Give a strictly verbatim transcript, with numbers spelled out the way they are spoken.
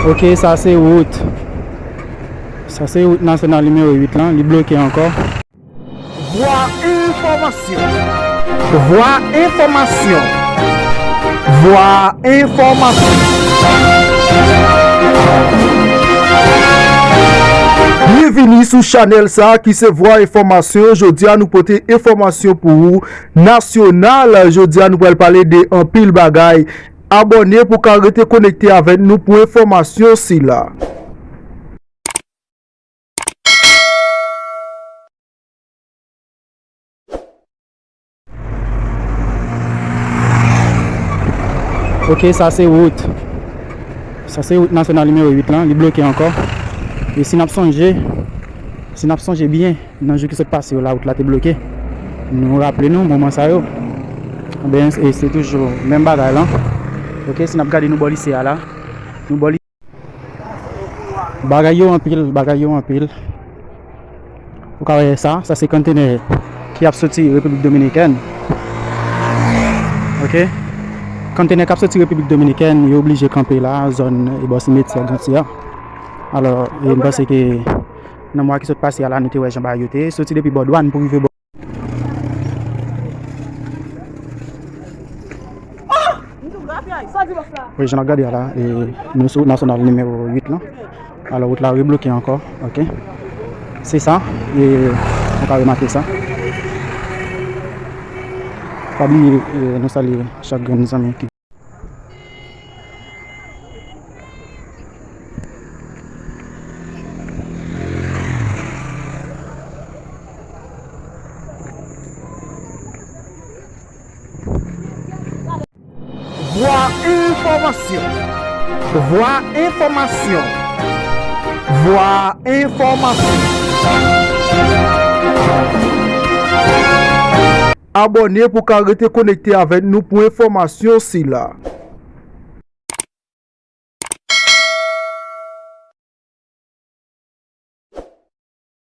Ok, sa se wout. Sa se wout nasyonal nimewo uit lan, li bloke ankò. Vwa enfòmasyon. Vwa enfòmasyon. Vwa enfòmasyon. Byenvini sou chanèl sa a ki se Vwa Enfòmasyon. Jodi a nou pote enfòmasyon pou ou nasyonal. Jodi a nou pral pale de anpil bagay. Abòne pou w ka rete konekte avèk nou pou enfòmasyon sila. Ok, sa se wout. Sa se wout nasyonal nimewo uit lan, li bloke ankò. E si n ap sonje, si n ap sonje byen, nan jou ki sot pase yo la, wout la te bloke. Nou raple nou moman sa yo. Ebyen, e se toujou menm bagay lan. Ok, si n ap gade nou bò lise a la, nou bò li- Bagay yo anpil, bagay yo anpil. Ou ka wè sa, sa se kontenè ki ap soti Repiblik Dominikèn. Ok? Kontenè k ap soti Repiblik Dominikèn, yo oblije kanpe la, zòn e bò simetyè Ganti a. Alò, e m panse ke nan mwa ki sot pase a la, nou te wè jan bagay yo te ye, soti depi bò dwàn pou rive bò Wi, jan n ap gade a la, e, nou sou wout nasyonal nimewo uit lan. Alò, wout la rebloke ankò, ok. Se sa, e, nou ka remake sa. Pa bliye, e, nou salye chak grenn zanmi ki Vwa enfòmasyon. Vwa enfòmasyon. Vwa enfòmasyon. Abòne pou w ka rete konekte avèk nou pou enfòmasyon sila.